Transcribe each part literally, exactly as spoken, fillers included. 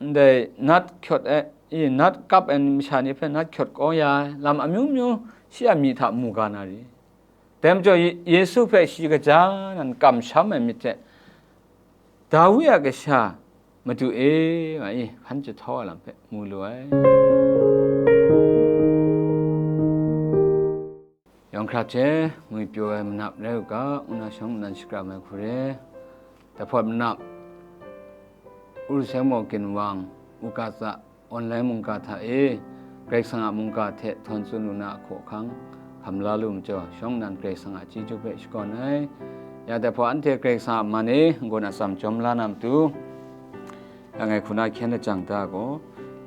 ndai nat hkyawt ai, i, nat kap ai masha ni hpe nat hkyawt kau ya ai lam amyu myu shi a myi hta mu ga na ri. Dai majaw, Ye-, Yesu hpe shi kaja nan kamsham ai myit hte, Dawi a kasha, Madu e, nga i hkan jahtau ai lam hpe mu lu ai. Yawng hkra hte ngwi pyaw ai manap rai u ga, ngu na shawng nnan shakram ai hku re. Dai hpawt manap, Uruseng Mawkin Wang, u ga tsa, online mungga hta e, Karai Kasang a mungga hte htawn tsun lu na a hkaw hkang hkam la lu majaw, shawng nnan Karai Kasang a chyeju hpe shakawn ai. Ya dai hpawt anhte Karai Kasang a man e n-gun atsam jawm la na matu, ya ngai hku na hkyen lajang da gaw,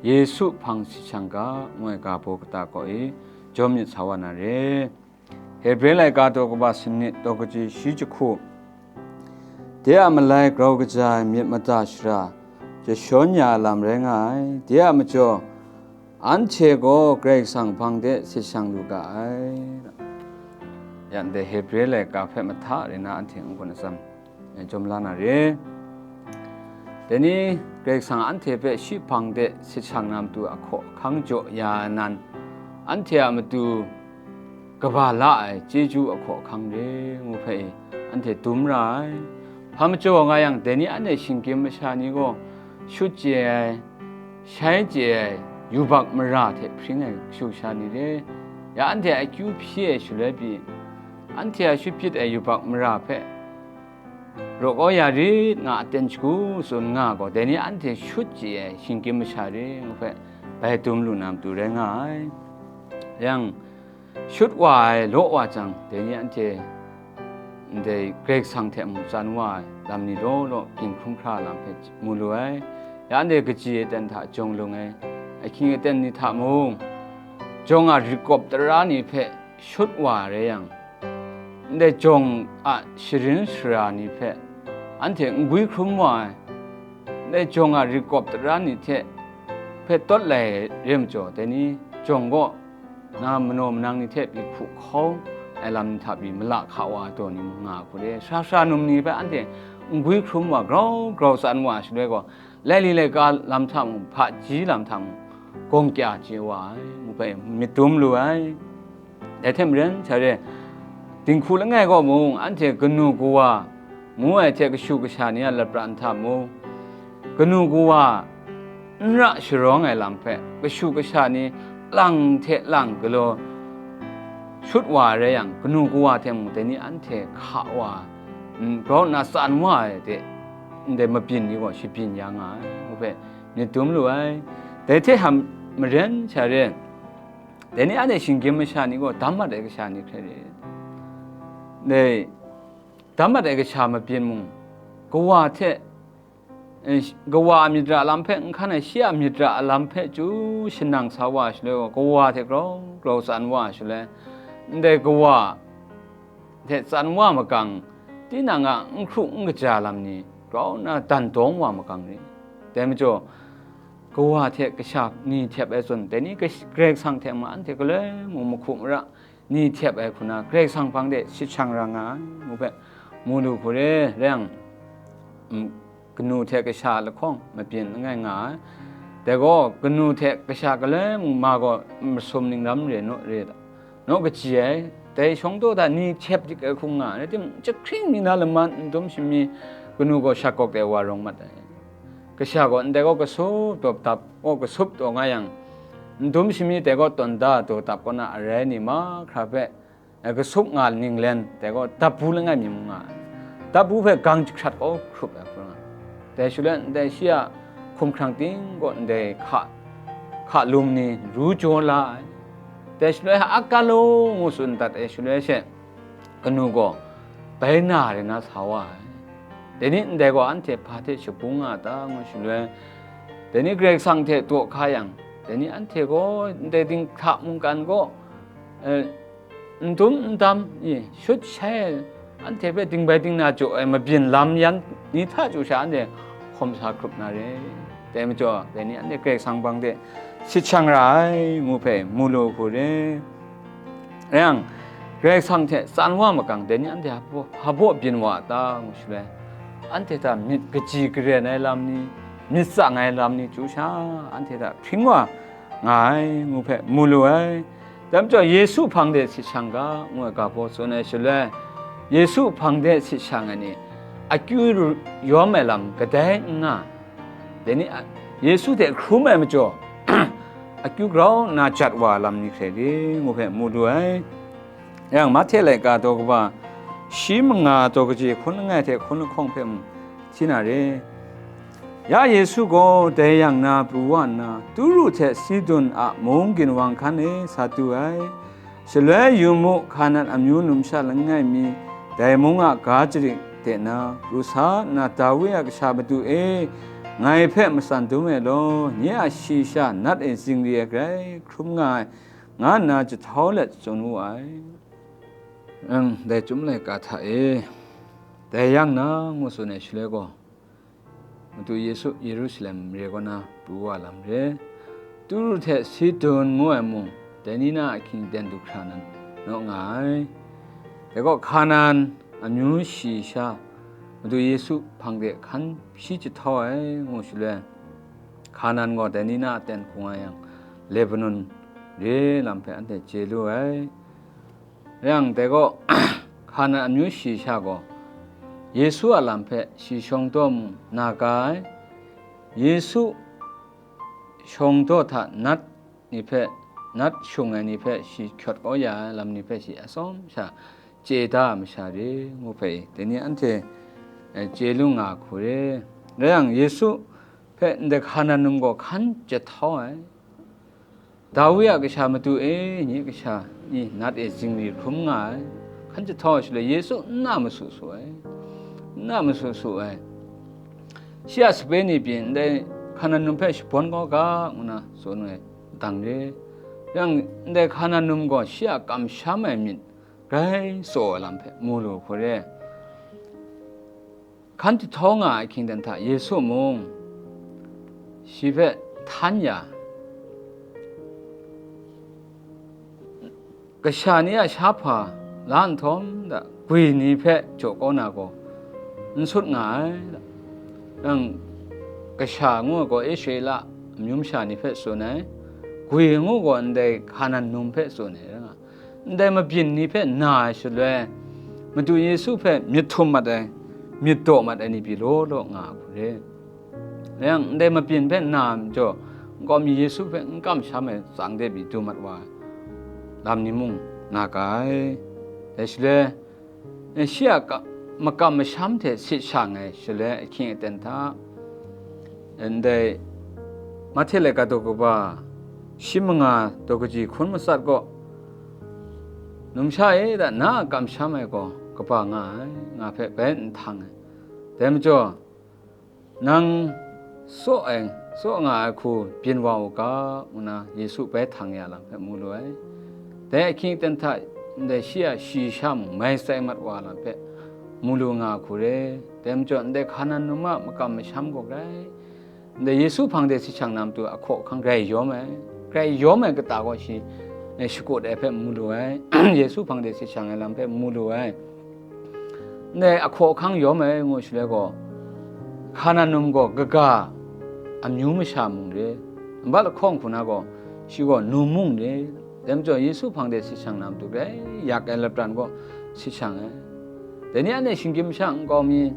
Yesu hpang si shang ga, ngu ai ga baw kata kaw e jawm myit sa wa na re. Hebre laika daw kaba sanit daw kaji shi jahku, de a malai grau kaja ai myit mada shara jashawn ya ai lam rai nga ai. De a majaw, anhte gaw Karai Kasang hpang de sit shang lu ga ai. Yan de Hebre laika hpe mahta re na anhte n-gun atsam e jawm la na re. Dai ni Karai Kasang anhte hpe shi hpang de sit shang na matu a hkaw hkang jaw ya ai nan, anhte a matu kaba la ai chyeju a hkaw hkang re ngu hpe e, anhte dum ra ai. Hpa majaw nga yang, dai ni anhte shinggyim masha ni gaw shut chye ai, shai chye ai, yubak mara hte hpring ai kashu kasha ni re. Ya anhte a akyu hpyi ai shaloi pyi, anhte a shut hpyit ai yubak mara hpe raw kau ya rit nga aten shagu tsun nga gaw, dai ni anhte shut chye ai shinggyim masha re ngu hpe bai dum lu na matu rai nga ai. Yang, shut wa ai law wa jang, dai ni anhte ndai Karai Kasang hte mung tsan wa ai lam ni law law byin hkrum hkra lam hpe mu lu ai. Ya anhte kaji aten hta jawng lung ai, ahkying aten ni hta mung, jawng a rit kawp tara ni hpe shut wa ai rai yang, ndai jawng a sharin sara ni hpe anhte n gwi hkrum wa ai, ndai jawng a rit kawp tara ni hte hpe tawt lai re majaw, dai ni jawng gaw na manaw manang ni hte pyi hku hkau ai lam ni hta pyi mala hka wa ai daw ni mung nga ai hku re. Sara sara num ni hpe anhte n gwi hkrum wa, grau grau tsan wa ai shaloi gaw, laili laika lam hta mung, hpaji lam hta mung, gawng kya chye wa ai, ngu hpe myit dum lu ai. Dai hte maren, sha re, dinghku langai gaw mung, anhte kanu kawa ngu ai hte kashu kasha ni a lapran hta mung, kanu kawa n ra sharawng ai lam hpe, kashu kasha ni lang hte lang galaw shut wa ai rai yang, kanu kawa hte mung dai ni anhte hka wa, n, grau nna tsan wa ai de, ndai mabyin ni gaw shabyin ya nga ai, ngu hpe myit dum lu ai. Dai hte ham maren sha re, dai ni anhte shinggyim masha ni gaw dam mat ai kasha ni hkrai re. Dai dam mat ai kasha mabyin mung, kawa hte, eh, kawa a myit ra lam hpe n hkan ai, shi a myit ra lam hpe chyu shanang sa wa ai shaloi gaw, kawa hte grau grau tsan wa ai shaloi, ndai kawa hte tsan wa makang, tinang a n hkru n kaja lam ni grau nna dan dawng wa makang ri. Dai majaw, kawa hte kasha ni htep ai tsun, dai ni kash-, Karai Kasang hte mung anhte galoi mung mahku mara ni htep ai hku na, Karai Kasang hpang de sit shang ra nga ai, ngu hpe mu lu hku re. Rai yang, mm, kanu hte kasha lahkawng mabyin langai nga ai. Dai gaw, kanu hte kasha galoi mung ma gaw masum ninglam re naw re ta? Naw kaji ai, dai shawng daw hta ni htep dik ai hkung nga ai, rai timung, jahkring ni na laman n dum shami kanu gaw shakawk de wa rawng mat ai. Kasha gaw ndai gaw kasup taw dap, gaw kasup taw nga yang, n dum shami dai gaw tawn da daw dap kaw na arai ni mahkra hpe, eh, kasup nga ninglen dai gaw dap bu langai mi mung nga ai. Dap bu hpe gang jahkrat kau hkrup ai hkrum nga ai. Dai shaloi ndai shi a hkumhkrang ting gaw ndai hka, hka lum ni ru jaw la ai. Dai shaloi a galaw ngu tsun dat ai shaloi she, kanu gaw bai na re na sa wa ai. Dai ni ndai gaw anhte hpa hte shabung nga ta ngu shaloi, dai ni Karai Kasang hte daw hka yang, dai ni anhte gaw ndai dinghta mungkan gaw, eh, n dum n dam, i, shut shai ai, anhte hpe dingbai dingna jaw ai mabyin lam yan ni hta chyu sha anhte hkawm sa hkrup na re. Dai majaw, dai ni anhte Karai Kasang hpang de sit shang ra ai, ngu hpe mu lu hku re. Rai yang, Karai Kasang hte tsan wa makang, dai ni anhte hpa baw, hpa baw byin wa a ta, ngu shaloi, anhte hta myit kaji karen ai lam ni, myit tsang ai lam ni chyu sha, anhte hta hpring wa nga ai, ngu hpe mu lu ai. Dai majaw, Yesu hpang de sit shang ga, ngu ai ga baw tsun ai shaloi, Yesu hpang de sit shang ai ni, akyu ru-, yawm ai lam kadai n nga, dai ni a, Yesu hte hkrum ai majaw, akyu grau nna jat wa ai lam ni hkrai re, ngu hpe mu lu ai. Yang Mahte laika daw kaba shi manga daw kaji hkun langai hte hkun lahkawng hpe mung hti na re. Ya Yesu gaw dai yang na pru wa nna, Turu hte Sidun a mung ginwang hkan e sa du ai. Shaloi yu mu, Hkanan amyu numsha langai mi, dai mung a ga jarit de na, pru sa nna, Dawi a kasha Madu e, ngai hpe matsan dum ai law, nye a shayi sha nat e zingri ai grai hkrum nga ai, nga nna jahtau let tsun wu ai. Nang dai Chyum laika hta e, dai yang na, ngu tsun ai shaloi gaw, Madu Yesu Yerusalem mare kaw na pru wa lam re. Turu hte Sidun ngu ai mung, dai ni na ahkying ten du hkra nan naw nga ai. Dai gaw, Hkanan amyu shayi sha, Madu Yesu hpang de hkan shi jahtau ai, ngu shaloi, Hkanan gaw dai ni na aten hkung nga yang, Lebanon re lam hpe anhte chye lu ai. Rai yang, dai gaw, Hkanan amyu shayi sha gaw, Yesu a lam hpe shi shawng taw mu na ga ai. Yesu shawng taw hta nat ni hpe, nat shung ai ni hpe shi hkyawt kau ya ai lam ni hpe shi atsawm sha chye da ai masha re, ngu hpe, dai ni anhte, eh, chye lu nga hku re. Rai yang, Yesu hpe ndai Hkanan num gaw hkan jahtau ai. Dawi a kasha Madu e, nye kasha ni nat e zingri hkrum nga ai. Hkan jahtau ai shaloi, Yesu nna masu su ai, nna masu su ai. Shi a sape ni pyi ndai Hkanan num hpe shabawn kau ga, ngu na tsun ai dang re. Yang ndai Hkanan num gaw shi a kamsham ai myit grai tsaw ai lam hpe mu lu hku re. Hkan jahtau nga ai hkying ten hta Yesu mung shi hpe htan ya, kasha ni a shahpa la nhtawm da, gwi ni hpe jaw kau na gaw n sut nga ai. Nang kasha ngu ai gaw Israela amyu masha ni hpe tsun ai, gwi ngu gaw ndai Hkanan num hpe tsun ai, rai nga, ndai mabyin ni hpe na ai shaloi, Madu Yesu hpe myit htum mat ai, myit daw mat ai ni pyi law law nga ai hku re. Rai yang, ndai mabyin hpe na ai majaw, nkau mi Yesu hpe n kamsham ai tsang de pyi du mat wa ai lam ni mung nga ga ai. Dai shaloi, shi a ka-, makam masham hte sit shang ai shaloi ahkying aten hta, ndai Mahte laika daw kaba shi manga daw kaji hkun matsat gaw, Numsha e, da na a kamsham ai gaw kaba nga ai, nga hpe bai n htang ai. Dai majaw, nang tsaw ai, tsaw nga ai hku byin wa u ga, ngu na Yesu bai htang ya lam hpe mu lu ai. Dai ahkying aten hta ndai shi a shayi sha mung mai tsai mat wa lam hpe mu lu nga hku re. Dai majaw, ndai Hkanan num a makam masham gaw grai, ndai Yesu hpang de sit shang na matu ahkaw ahkang grai yawm ai, grai yawm ai kata gaw shi, eh, shakut ai hpe mu lu ai, Yesu hpang de sit shang ai lam hpe mu lu ai. Ndai ahkaw ahkang yawm ai ngu shaloi gaw, Hkanan num gaw kaga amyu masha mung re, nbat lahkawng hku na gaw, shi gaw num mung re, dai majaw Yesu hpang de sit shang na matu grai yak ai lapran gaw sit shang ai. Dai ni anhte shinggyim masha nkau mi,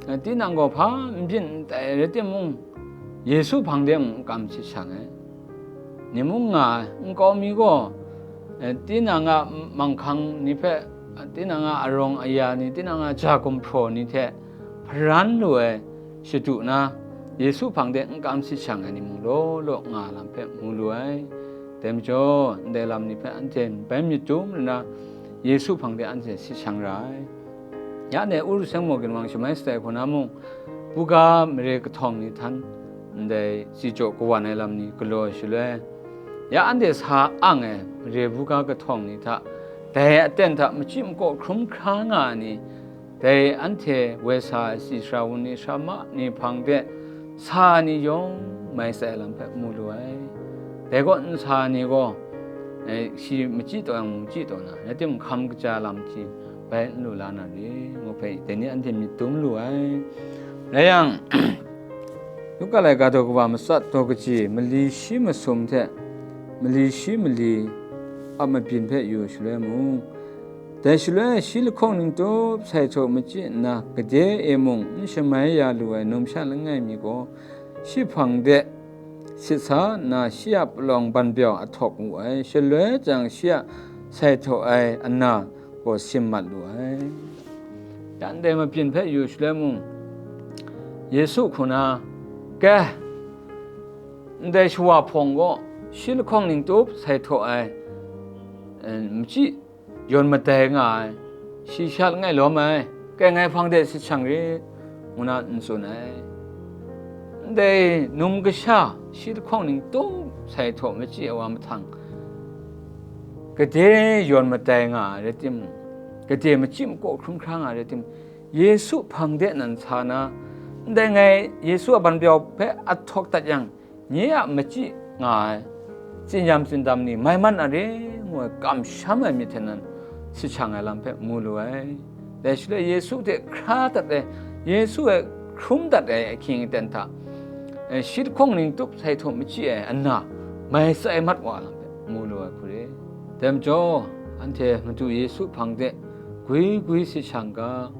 eh, tinang gaw hpa n byin n tai rai timung, Yesu hpang de mung n kam sit shang ai. Ni mung nga ai, nkau mi gaw, eh, tinang a manghkang ni hpe, tinang a arawng aya ni, tinang a ja gumhpraw ni hte hparan lu ai shadu na, Yesu hpang de n kam sit shang ai ni mung law law nga lam hpe mu lu ai. Dai majaw, ndai lam ni hpe anhte bai myit dum nna, Yesu hpang de anhte sit shang ra ai. Ya ne, Uruseng maw ginwang shamai shatai hku na mung, buga mare kahtawng ni htan ndai tsi jaw kawan ai lam ni galaw ai shaloi, ya anhte sa ang ai mare buga kahtawng ni hta, dai aten hta machyi makaw hkrum hkra nga ai ni, dai anhte woi sa ai si sara wun ni, sara ma ni hpang de sa ai ni yawng mai tsai lam hpe mu lu ai. Dai gaw nsa ai ni gaw, eh, shi machyi taw yang mung chyi taw na, rai timung, hkam kaja lam hte bai n lu la na re, ngu hpe dai ni anhte myit dum lu ai. Rai yang, Luka laika daw kaba matsat daw kaji mali shi masum hte mali shi mali a mabyin hpe yu shaloi mung, dai shaloi shi lahkawng ningtup sai htaw machyi nna, gade e mung n shamai ya lu ai numsha langai mi gaw, shi hpang de sit sa nna, shi a palawng banbyau a htawk wu ai. Shaloi jang, shi a sai htaw ai ana gaw sim mat lu ai. Ya ndai mabyin hpe yu shaloi mung, Yesu hku na, "Kai, ndai shawa hpawng gaw shi lahkawng ningtup sai htaw ai, eh, machyi yawn madai nga ai, shi sha langai lawm ai, kai ngai hpang de sit shang rit," ngu na n tsun ai. Ndai num kasha shi lahkawng ningtup sai htaw machyi ai wa mahtang, gade yawn madai nga ai rai timung, gade machyi makaw hkrum hkra nga ai rai timung, Yesu hpang de nan sa na, ndai ngai Yesu a banbyau hpe a htawk dat yang, nye a machyi nga ai, tsinyam tsindam ni mai man a re, ngu ai kamsham ai myit hte nan sit shang ai lam hpe mu lu ai. Dai shaloi Yesu hte hkra dat ai, Yesu e hkrum dat ai ahkying aten hta, eh, shi lahkawng ningtup sai htaw machyi ai ana mai tsai mat wa ai lam hpe mu lu ai hku re. Dai majaw, anhte Madu Yesu hpang de gwi gwi sit shang ga,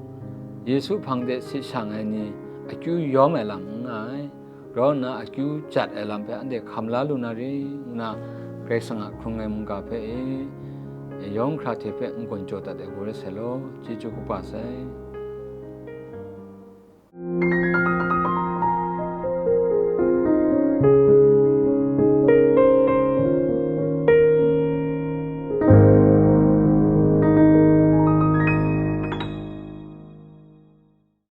Yesu hpang de sit shang ai ni akyu yawm ai lam n nga ai, grau nna akyu jat ai lam hpe anhte hkam la lu na ri, ngu na Karai Kasang a hkrung ai mungga hpe e, yawng hkra hte hpe n-gun jaw dat ai hku rai sai law, chyeju kaba sai.